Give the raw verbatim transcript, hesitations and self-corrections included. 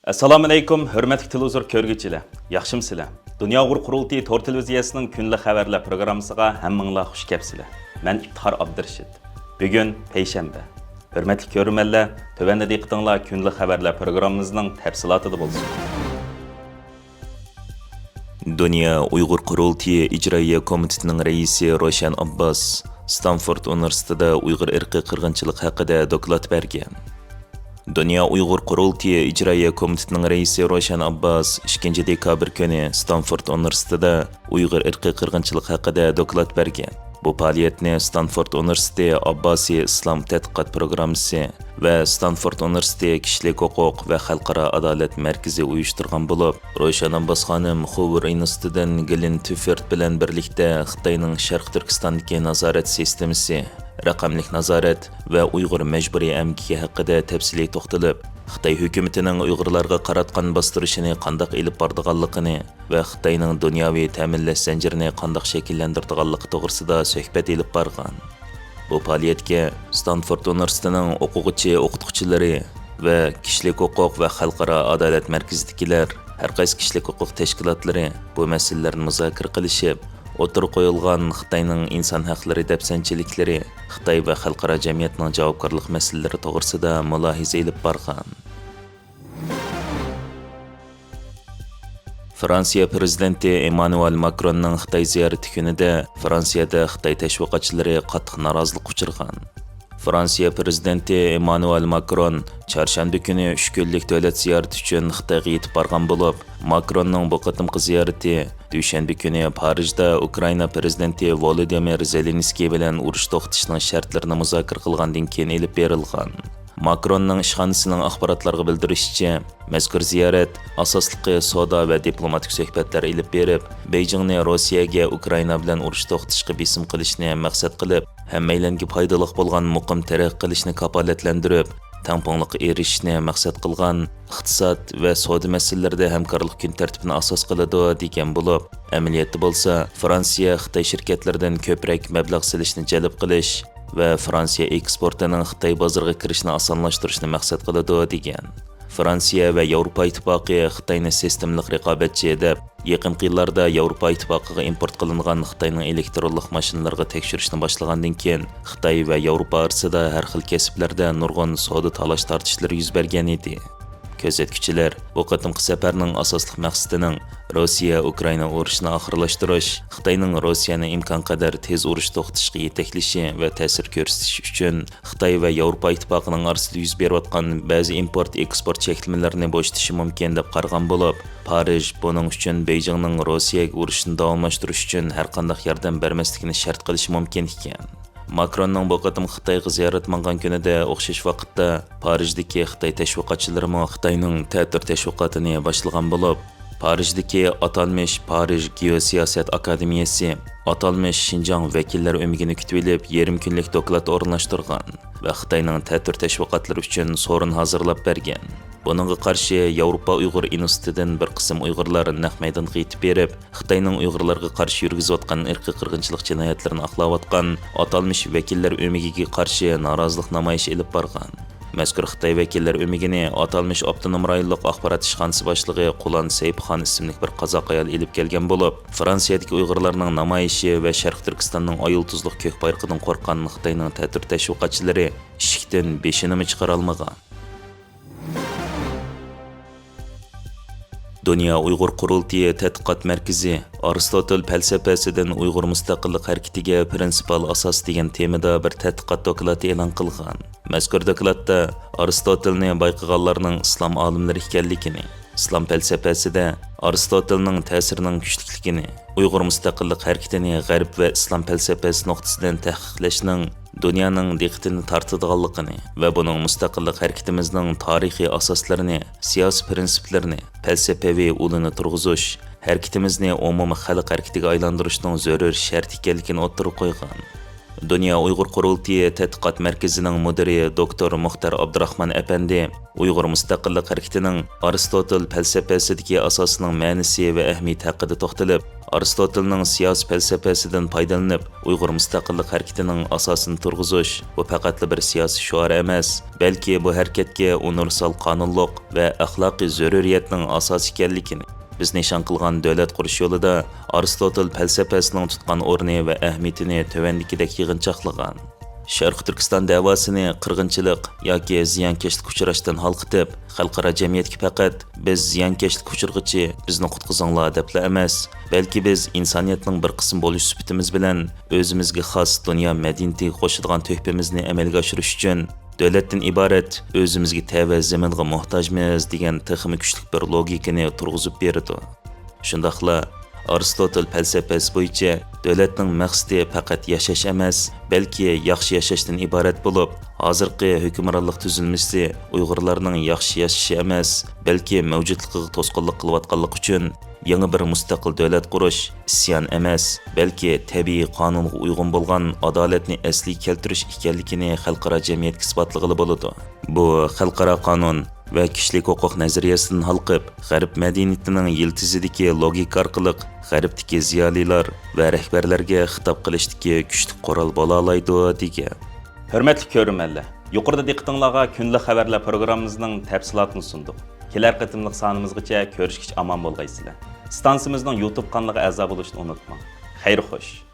ئەسسالامۇئەلەيكۇم، ھۆرمەتلىك تېلېۋىزور كۆرگۈچىلەر، ياخشىمۇسىلەر؟ دۇنيا ئۇيغۇر قۇرۇلتىيى تور تېلېۋىزىيەسىنىڭ كۈندىلىك خەۋەرلەر پروگراممىسىغا ھەممىڭلار خۇش كەپسىلەر. مەن ئىپتىخار ئابدۇرېشىت. بۈگۈن پەيشەنبە. ھۆرمەتلىك كۆرۈرمەنلەر، تۆۋەندە دىققىتىڭلار كۈندىلىك خەۋەرلەر پروگراممىمىزنىڭ تەپسىلاتىدا بولسۇن. دۇنيا ئۇيغۇر قۇرۇلتىيى ئىجرائىيە كومىتېتىنىڭ رەئىسى روشەن ئابباس ستانفورد ئۇنىۋېرسىتېتىدا ئۇيغۇر ئىرقىي قىرغىنچىلىقى ھەققىدە دوكلات بەرگەن. دۇنيا ئۇيغۇر قۇرۇلتىيى ئىجرائىيە كومىتېتىنىڭ رەئىسى روشەن ئابباس ئىككىنچى دېكابىر كۈنى ستانفورد ئۇنىۋېرسىتېتىدا ئۇيغۇر ئىرقىي قىرغىنچىلىقى ھەققىدە دوكلات بەرگەن. بۇ پائالىيەتنى ستانفورد ئۇنىۋېرسىتېتى ئابباسىي ئىسلام تەتقىقات پروگراممىسى ۋە ستانفورد ئۇنىۋېرسىتېتى كىشىلىك ھوقۇق ۋە خەلقئارا ئادالەت مەركىزى ئۇيۇشتۇرغان بولۇپ، روشەن ئابباس خانىم خوۋېر ئىنستىتۇتىدىن گلېن تۈففورد بىلەن بىرلىكتە خىتاينىڭ شەرقىي تۈركىستاندىكى نازارەت سىستېمىسى، رەقەملىك نازارەت ۋە ئۇيغۇر مەجبۇرىي ئەمگىكى ھەققىدە تەپسىلىي توختىلىپ، خىتاي ھۆكۈمىتىنىڭ ئۇيغۇرلارغا قاراتقان باستۇرۇشىنى قانداق ئېلىپ بارىدىغانلىقىنى، ۋە خىتاينىڭ دۇنياۋى تەمىنلەش زەنجىرىنى قانداق شەكىللەندۈرىدىغانلىقى توغرىسىدا سۆھبەت ئېلىپ بارغان. بۇ پائالىيەتكە ستانفورد ئۇنىۋېرسىتېتىنىڭ ئوقۇغۇچى، ئوقۇتقۇچىلىرى ۋە كىشىلىك ھوقۇق ۋە خەلقئارا ئادالەت مەركىزىدىكىلەر، ھەر قايسى كىشىلىك ھوقۇق تەشكىلاتلىرى بۇ مەسىلىلەرنى مۇزاكىرە قىلىشىپ، ئوتتۇرىغا قويۇلغان خىتاينىڭ ئىنسان ھەقلىرى دەپسەندىچىلىكلىرى، خىتاي ۋە خەلقئارا جەمئىيەتنىڭ جاۋابكارلىق مەسىلىلىرى توغرىسىدا مۇلاھىزە ئېلىپ بارغان. فرانسىيە پىرېزىدېنتى ئېممانۇئېل ماكروننىڭ خىتاي زىيارىتى كۈنىدە فرانسىيەدە خىتاي تەشۋىقاتچىلىرى قاتتىق نارازىلىققا ئۇچرىغان. فرانسىيە پىرېزىدېنتى ئېممانۇئېل ماكرون چارشەنبە كۈنى ئۈچ كۈنلۈك دۆلەت زىيارىتى ئۈچۈن خىتايغا يېتىپ بارغان بولۇپ، ماكروننىڭ بۇ قېتىمقى زىيارىتى دۈشەنبە كۈنى پارىژدا ئۇكرائىنا پىرېزىدېنتى ۋولودىمىر زېلېنسكىي بىلەن ئۇرۇش توختىتىشنىڭ شەرتلىرىنى مۇزاكىرە قىلغاندىن كېيىن ئېلىپ بېرىلغان. ماكروننىڭ ئىشخانىسىنىڭ ئاخباراتلارغا بىلدۈرۈشىچە، مەزكۇر زىيارەت ئاساسلىقى سودا ۋە دىپلوماتىك سۆھبەتلەر ئېلىپ بېرىپ، بېيجىڭنى روسىيەگە ئۇكرائىنا بىلەن ئۇرۇش توختىتىشقا بېسىم قىلىشنى مەقسەت قىلىپ، ھەممەيلەنگە پايدىلىق بولغان مۇقىم تەرەققىي قىلىشنى كاپالەتلەندۈرۈپ، تەڭپۇڭلۇققا ئېرىشىشنى مەقسەت قىلغان ئىقتىساد ۋە سودا مەسىلىلىرىدە ھەمكارلىق كۈن تەرتىپىنى ئاساس قىلىدۇ، دېگەن بولۇپ، ئەمەلىيەتتە بولسا، فرانسىيە خىتاي شىركەتلىرىدىن كۆپرەك مەبلەغ سېلىشنى جەلپ قىلىش، ۋە فرانسىيە ئېكسپورتىنىڭ خىتاي بازىرىغا كىرىشىنى ئاسانلاشتۇرۇشنى مەقسەت قىلىدۇ، دېگەن. فرانسىيە ۋە ياۋروپا ئىتتىپاقى خىتاينى سىستېمىلىق رىقابەتچى دەپ، يېقىنقى يىللاردا ياۋروپا ئىتتىپاقىغا ئىمپورت قىلىنغان خىتاينىڭ ئېلېكترونلۇق ماشىنىلىرىغا تەكشۈرۈشنى باشلىغاندىن كېيىن، خىتاي ۋە ياۋروپا ئارىسىدا ھەر خىل كەسىپلەردە نۇرغۇن سودا تالاش-تارتىشلىرى يۈز بەرگەن ئىدى. كۆزەتكۈچىلەر بۇ قېتىمقى سەپەرنىڭ ئاساسلىق مەقسىتىنىڭ روسىيە ئۇكرائىنا ئۇرۇشىنى ئاخىرلاشتۇرۇش، خىتاينىڭ روسىيەنى ئىمكانقەدەر تېز ئۇرۇش توختىتىشقا يېتەكلىشى ۋە تەسىر كۆرسىتىش ئۈچۈن خىتاي ۋە ياۋروپا ئىتتىپاقىنىڭ ئارىسىدا يۈز بېرىۋاتقان بەزى ئىمپورت ئېكسپورت چەكلىمىلىرىنى بوشىتىشى مۇمكىن دەپ قارىغان بولۇپ، پارىژ بۇنىڭ ئۈچۈن بېيجىڭنىڭ روسىيەگە ئۇرۇشىنى داۋاملاشتۇرۇش ئۈچۈن ھەرقانداق ياردەم بەرمەسلىكىنى شەرت قىلىشى مۇمكىن ئىكەن. ماكروننىڭ بۇ قېتىمقى خىتايغا زىيارەت ماڭغان كۈنىدە ئوخشاش ۋاقىتتا پارىژدىكى خىتاي تەشۋىقاتچىلىرىمۇ خىتاينىڭ تەتۈر تەشۋىقاتىنى باشلىغان بولۇپ، پارىژدىكى ئاتالمىش پارىژ گېئوسىياسەت ئاكادېمىيەسى، ئاتالمىش شىنجاڭ ۋەكىللەر ئۆمىكىنى كۈتۈۋېلىپ، يېرىم كۈنلۈك دوكلات ئورۇنلاشتۇرغان ۋە خىتاينىڭ تەتۈر تەشۋىقاتلىرى ئۈچۈن سورۇن ھازىرلاپ بەرگەن. بۇنىڭغا قارشى ياۋروپا ئۇيغۇر ئىنستىتۇتىدىن بىر قىسىم ئۇيغۇرلار نەق مەيدانغا يېتىپ بېرىپ، خىتاينىڭ ئۇيغۇرلارغا قارشى يۈرگۈزۈۋاتقان ئىرقىي قىرغىنچىلىق جىنايەتلىرىنى ئاقلاۋاتقان ئاتالمىش ۋەكىللەر ئۆمىكىگە قارشى نارازىلىق نامايىشى ئېلىپ بارغان. مەزكۇر خىتاي ۋەكىللەر ئۆمىكىنى ئاتالمىش ئاپتونوم رايونلۇق ئاخبارات ئىشخانىسى باشلىقى قۇلان سەيپخان ئىسىملىك بىر قازاق ئايال ئېلىپ كەلگەن بولۇپ، فرانسىيەدىكى ئۇيغۇرلارنىڭ نامايىشى ۋە شەرقىي تۈركىستاننىڭ ئاي يۇلتۇزلۇق كۆك بايرىقىدىن قورققان خىتاينىڭ تەتۈر تەشۋىقاتچىلىرى ئىشىكتىن بېشىنىمۇ چىقىرالمىغان. دۇنيا ئۇيغۇر قۇرۇلتىيى تەتقىقات مەركىزى ئارستوتېل پەلسەپەسىدىن ئۇيغۇر مۇستەقىللىق ھەرىكىتىگە پىرىنسىپال ئاساس دېگەن تېمىدا بىر تەتقىقات دوكلاتى ئېلان قىلغان. مەزكۇر دوكلاتتا ئارستوتېلنى بايقىغانلارنىڭ ئىسلام ئالىملىرى ئىكەنلىكىنى، ئىسلام پەلسەپەسىدە ئارستوتېلنىڭ تەسىرىنىڭ كۈچلۈكلۈكىنى، ئۇيغۇر مۇستەقىللىق ھەرىكىتىنى غەرب ۋە ئىسلام پەلسەپەسى نۇقتىسىدىن تەھقىقلەشنىڭ دۇنيانىڭ دىققىتىنى تارتىدىغانلىقىنى ۋە بۇنىڭ مۇستەقىللىق ھەرىكىتىمىزنىڭ تارىخىي ئاساسلىرىنى، سىياسىي پىرىنسىپلىرىنى، پەلسەپىۋى ئۇلىنى تۇرغۇزۇش، ھەرىكىتىمىزنى ئومۇمىي خەلق ھەرىكىتىگە ئايلاندۇرۇشنىڭ زۆرۈر شەرتى ئىكەنلىكىنى ئوتتۇرىغا قويغان. دۇنيا ئۇيغۇر قۇرۇلتىيى تەتقىقات مەركىزىنىڭ مۇدىرى دوكتور مۇختار ئابدۇراخمان ئەپەندى ئۇيغۇر مۇستەقىللىق ھەرىكىتىنىڭ ئارستوتېل پەلسەپەسىدىكى ئاساسىنىڭ مەنىسى ۋە ئەھمىيىتى ھەققىدە توختىلىپ، ئارستوتېلنىڭ سىياسىي پەلسەپىسىدىن پايدىلىنىپ، ئۇيغۇر مۇستەقىللىق ھەرىكىتىنىڭ ئاساسىنى تۇرغۇزۇش، بۇ پەقەتلا بىر سىياسىي شوئار ئەمەس، بەلكى بۇ ھەرىكەتكە ئۇنىۋېرسال قانۇنلۇق ۋە ئەخلاقىي زۆرۈرىيەتنىڭ ئاساسى ئىكەنلىكىنى، بىز نىشان قىلغان دۆلەت قۇرۇش يولىدا ئارستوتېل پەلسەپىسىنىڭ تۇتقان ئورنى ۋە ئەھمىيىتىنى تۆۋەندىكىدەك يىغىنچاقلىغان. شەرقىي تۈركىستان دەۋاسىنى قىرغىنچىلىق ياكى زىيانكەشلىككە ئۇچراشتىن ھالقىتىپ، خەلقئارا جەمئىيەتكە پەقەت «بىز زىيانكەشلىككە ئۇچرىغۇچى، بىزنى قۇتقۇزۇڭلار» دەپلا ئەمەس، بەلكى بىز ئىنسانىيەتنىڭ بىر قىسمى بولۇش سۈپىتىمىز بىلەن ئۆزىمىزگە خاس دۇنيا مەدەنىيىتىگە قوشىدىغان تۆھپىمىزنى ئەمەلگە ئاشۇرۇش ئۈچۈن دۆلەتتىن ئىبارەت ئۆزىمىزگە تەۋە زېمىنغا موھتاجمىز دېگەن تېخىمۇ كۈچلۈك بىر لوگىكىنى تۇرغۇزۇپ بېرىدۇ. شۇنداقلا ئارستوتېل پەلسەپىسى بويىچە دۆلەتنىڭ مەقسىتى پەقەت ياشاش ئەمەس، بەلكى ياخشى ياشاشتىن ئىبارەت بولۇپ، ھازىرقى ھۆكۈمرانلىق تۈزۈلمىسى ئۇيغۇرلارنىڭ ياخشى ياشىشى ئەمەس، بەلكى مەۋجۇتلۇقىغا توسقۇنلۇق قىلىۋاتقانلىقى ئۈچۈن يېڭى بىر مۇستەقىل دۆلەت قۇرۇش ئىسيان ئەمەس، بەلكى تەبىئىي قانۇنغا ئۇيغۇن بولغان ئادالەتنى ئەسلىگە كەلتۈرۈش ئىكەنلىكىنى خەلقئارا جەمئىيەتكە ئىسپاتلىغىلى بولىدۇ. بۇ خەلقئارا قانۇن ۋە كىشىلىك ھوقۇق نەزەرىيەسىدىن ھالقىپ، غەرب مەدەنىيىتىنىڭ يىلتىزىدىكى لوگىكا ئارقىلىق غەربتىكى زىيالىيلار ۋە رەھبەرلەرگە خىتاب قىلىشتىكى كۈچلۈك قورال بولالايدۇ، دېگەن. ھۆرمەتلىك كۆرۈرمەنلەر، يۇقىرىدا دىققىتىڭلارغا كۈندىلىك خەۋەرلەر پروگراممىمىزنىڭ تەپسىلاتىنى سۇندۇق. كېلەر قېتىملىق سانىمىزغىچە كۆرۈشكىچە ئامان بولغايسىلەر. ئىستانسىمىزنىڭ يۇتۇب قانىلىغا ئەزا بولۇشنى ئۇنتۇماڭ. خەير خوش.